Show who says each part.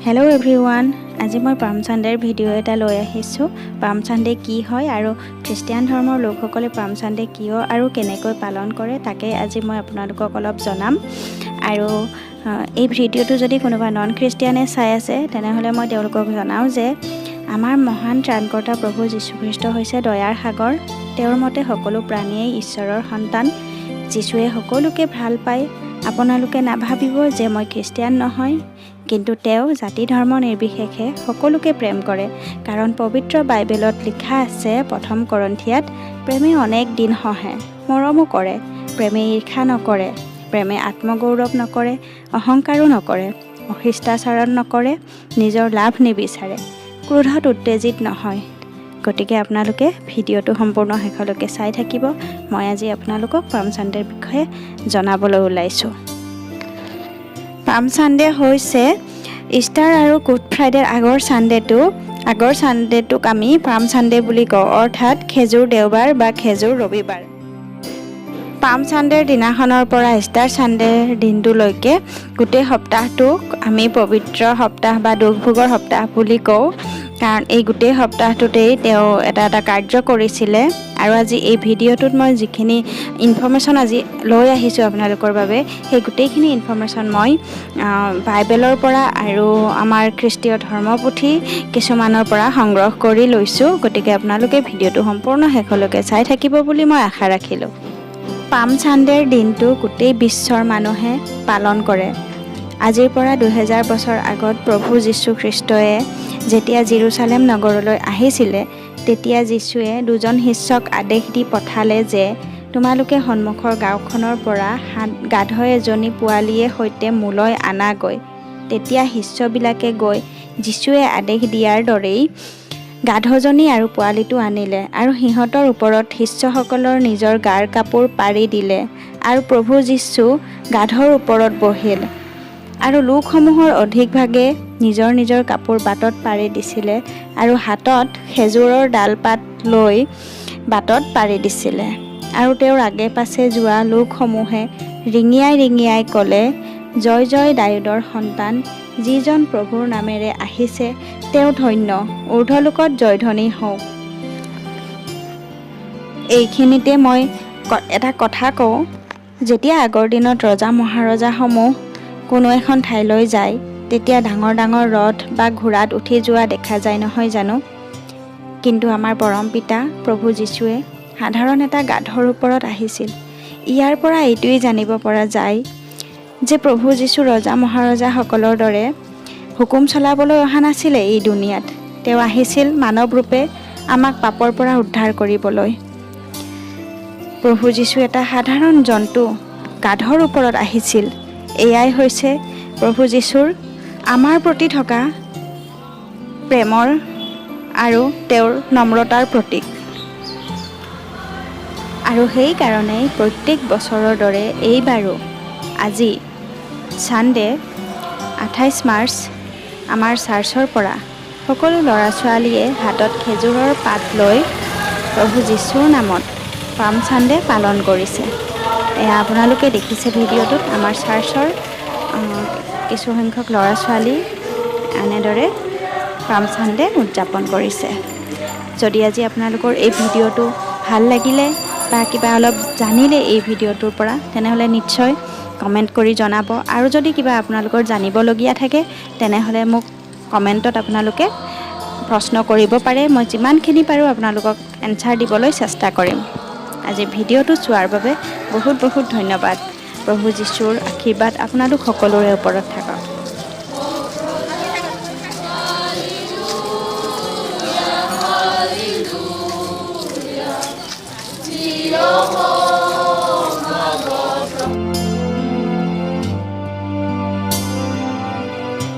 Speaker 1: Hello' everyone, আজি মই পাম চানডেৰ ভিডিঅ' এটা লৈ আহিছোঁ। পাম চানডে কি হয় আৰু খ্ৰীষ্টিয়ান ধৰ্মৰ লোকসকলে পাম চানডে কিয় আৰু কেনেকৈ পালন কৰে, তাকে আজি মই আপোনালোকক অলপ জনাম। আৰু এই ভিডিঅ'টো যদি কোনোবা নন খ্ৰীষ্টিয়ানে চাই আছে, তেনেহ'লে মই তেওঁলোকক জনাওঁ যে আমাৰ মহান ত্ৰাণকৰ্তা প্ৰভু যীশুখ্ৰীষ্ট হৈছে দয়াৰ সাগৰ। তেওঁৰ মতে সকলো প্ৰাণীয়েই ঈশ্বৰৰ সন্তান। যীশুৱে সকলোকে ভাল পায়। আপোনালোকে নাভাবিব যে মই খ্ৰীষ্টিয়ান নহয়, কিন্তু তেওঁ জাতি ধৰ্ম নিৰ্বিশেষে সকলোকে প্ৰেম কৰে। কাৰণ পবিত্ৰ বাইবেলত লিখা আছে, প্ৰথম কৰিন্থিয়াত, "প্ৰেমে অনেক দিন সহে, মৰমো কৰে। প্ৰেমে ঈৰ্ষা নকৰে, প্ৰেমে আত্মগৌৰৱ নকৰে, অহংকাৰো নকৰে, অশিষ্টাচৰণ নকৰে, নিজৰ লাভ নিবিচাৰে, ক্ৰোধত উত্তেজিত নহয়।" গতিকে আপোনালোকে ভিডিঅ'টো সম্পূৰ্ণ শেষলৈকে চাই থাকিব। মই আজি আপোনালোকক পাম চানডেৰ বিষয়ে জনাবলৈ ওলাইছোঁ। পাম চানডে হৈছে ইষ্টাৰ আৰু গুড ফ্ৰাইডেৰ আগৰ ছানডেটোক আমি পাম চানডে বুলি কওঁ, অৰ্থাৎ খেজুৰ দেওবাৰ বা খেজুৰ ৰবিবাৰ। পাম চানডেৰ দিনাখনৰ পৰা ইষ্টাৰ চানডেৰ দিনটোলৈকে গোটেই সপ্তাহটোক আমি পবিত্ৰ সপ্তাহ বা দুখ ভোগৰ সপ্তাহ বুলি কওঁ। কাৰণ এই গোটেই সপ্তাহটোতেই তেওঁ এটা এটা কাৰ্য কৰিছিলে। আৰু আজি এই ভিডিঅ'টোত মই যিখিনি ইনফৰ্মেশ্যন আজি লৈ আহিছোঁ আপোনালোকৰ বাবে, সেই গোটেইখিনি ইনফৰ্মেশ্যন মই বাইবেলৰ পৰা আৰু আমাৰ খ্ৰীষ্টীয় ধৰ্মপুথি কিছুমানৰ পৰা সংগ্ৰহ কৰি লৈছোঁ। গতিকে আপোনালোকে ভিডিঅ'টো সম্পূৰ্ণ শেষলৈকে চাই থাকিব বুলি মই আশা ৰাখিলোঁ। পাম চানডেৰ দিনটো গোটেই বিশ্বৰ মানুহে পালন কৰে। আজিৰ পৰা 2000 বছৰ আগত প্ৰভু যীশু খ্ৰীষ্টয়ে যেতিয়া জিৰচালেম নগৰলৈ আহিছিলে, তেতিয়া যীশুৱে দুজন শিষ্যক আদেশ দি পঠালে যে তোমালোকে সন্মুখৰ গাঁওখনৰ পৰা গাধ এজনী পোৱালিয়ে সৈতে মোলৈ আনাগৈ। তেতিয়া শিষ্যবিলাকে গৈ যীশুৱে আদেশ দিয়াৰ দৰেই গাধজনী আৰু পোৱালিটো আনিলে আৰু সিহঁতৰ ওপৰত শিষ্যসকলৰ নিজৰ গাৰ কাপোৰ পাৰি দিলে আৰু প্ৰভু যীশু গাধৰ ওপৰত বহিল। আৰু লোকসমূহৰ অধিকভাগে নিজৰ নিজৰ কাপোৰ বাটত পাৰি দিছিলে আৰু হাতত খেজুৰৰ ডাল-পাত লৈ বাটত পাৰি দিছিলে। আৰু তেওঁৰ আগে পাছে যোৱা লোকসমূহে ৰিঙিয়াই ৰিঙিয়াই ক'লে, "জয় জয় দায়ূদৰ সন্তান, যিজন প্ৰভুৰ নামেৰে আহিছে তেওঁ ধন্য, ঊৰ্ধ্বলোকত জয়ধ্বনি হওক।" এইখিনিতে মই এটা কথা কওঁ। যেতিয়া আগৰ দিনত ৰজা মহাৰজাসমূহ কোনো এখন ঠাইলৈ যায়, তেতিয়া ডাঙৰ ডাঙৰ ৰথ বা ঘোঁৰাত উঠি যোৱা দেখা যায়, নহয় জানো? কিন্তু আমাৰ পৰম পিতা প্ৰভু যীশুৱে সাধাৰণ এটা গাধৰ ওপৰত আহিছিল। ইয়াৰ পৰা এইটোৱেই জানিব পৰা যায় যে প্ৰভু যীশু ৰজা মহাৰজাসকলৰ দৰে হুকুম চলাবলৈ অহা নাছিলে এই দুনিয়াত। তেওঁ আহিছিল মানৱ ৰূপে আমাক পাপৰ পৰা উদ্ধাৰ কৰিবলৈ। প্ৰভু যীশু এটা সাধাৰণ জন্তু গাধৰ ওপৰত আহিছিল। এয়াই হৈছে প্ৰভু যীশুৰ আমাৰ প্ৰতি থকা প্ৰেমৰ আৰু তেওঁৰ নম্ৰতাৰ প্ৰতীক। আৰু সেইকাৰণেই প্ৰত্যেক বছৰৰ দৰে এইবাৰো আজি ছানডে, 28 মাৰ্চ, আমাৰ চাৰ্চৰ পৰা সকলো ল'ৰা ছোৱালীয়ে হাতত খেজুৰৰ পাত লৈ প্ৰভু যীশুৰ নামত পাম ছানডে পালন কৰিছে। এয়া আপোনালোকে দেখিছে ভিডিঅ'টোত, আমাৰ চাৰ্চৰ কিছুসংখ্যক ল'ৰা ছোৱালী এনেদৰে পাম ছানডে উদযাপন কৰিছে। যদি আজি আপোনালোকৰ এই ভিডিঅ'টো ভাল লাগিলে বা কিবা অলপ জানিলে এই ভিডিঅ'টোৰ পৰা, তেনেহ'লে নিশ্চয় কমেণ্ট কৰি জনাব। আৰু যদি কিবা আপোনালোকৰ জানিবলগীয়া থাকে, তেনেহ'লে মোক কমেণ্টত আপোনালোকে প্ৰশ্ন কৰিব পাৰে। মই যিমানখিনি পাৰোঁ আপোনালোকক এনচাৰ দিবলৈ চেষ্টা কৰিম। আজি ভিডিঅ'টো চোৱাৰ বাবে বহুত বহুত ধন্যবাদ। প্ৰভু যীশুৰ আশীৰ্বাদ আপোনালোক সকলোৰে ওপৰত থাকক।
Speaker 2: Hallelujah, Hallelujah.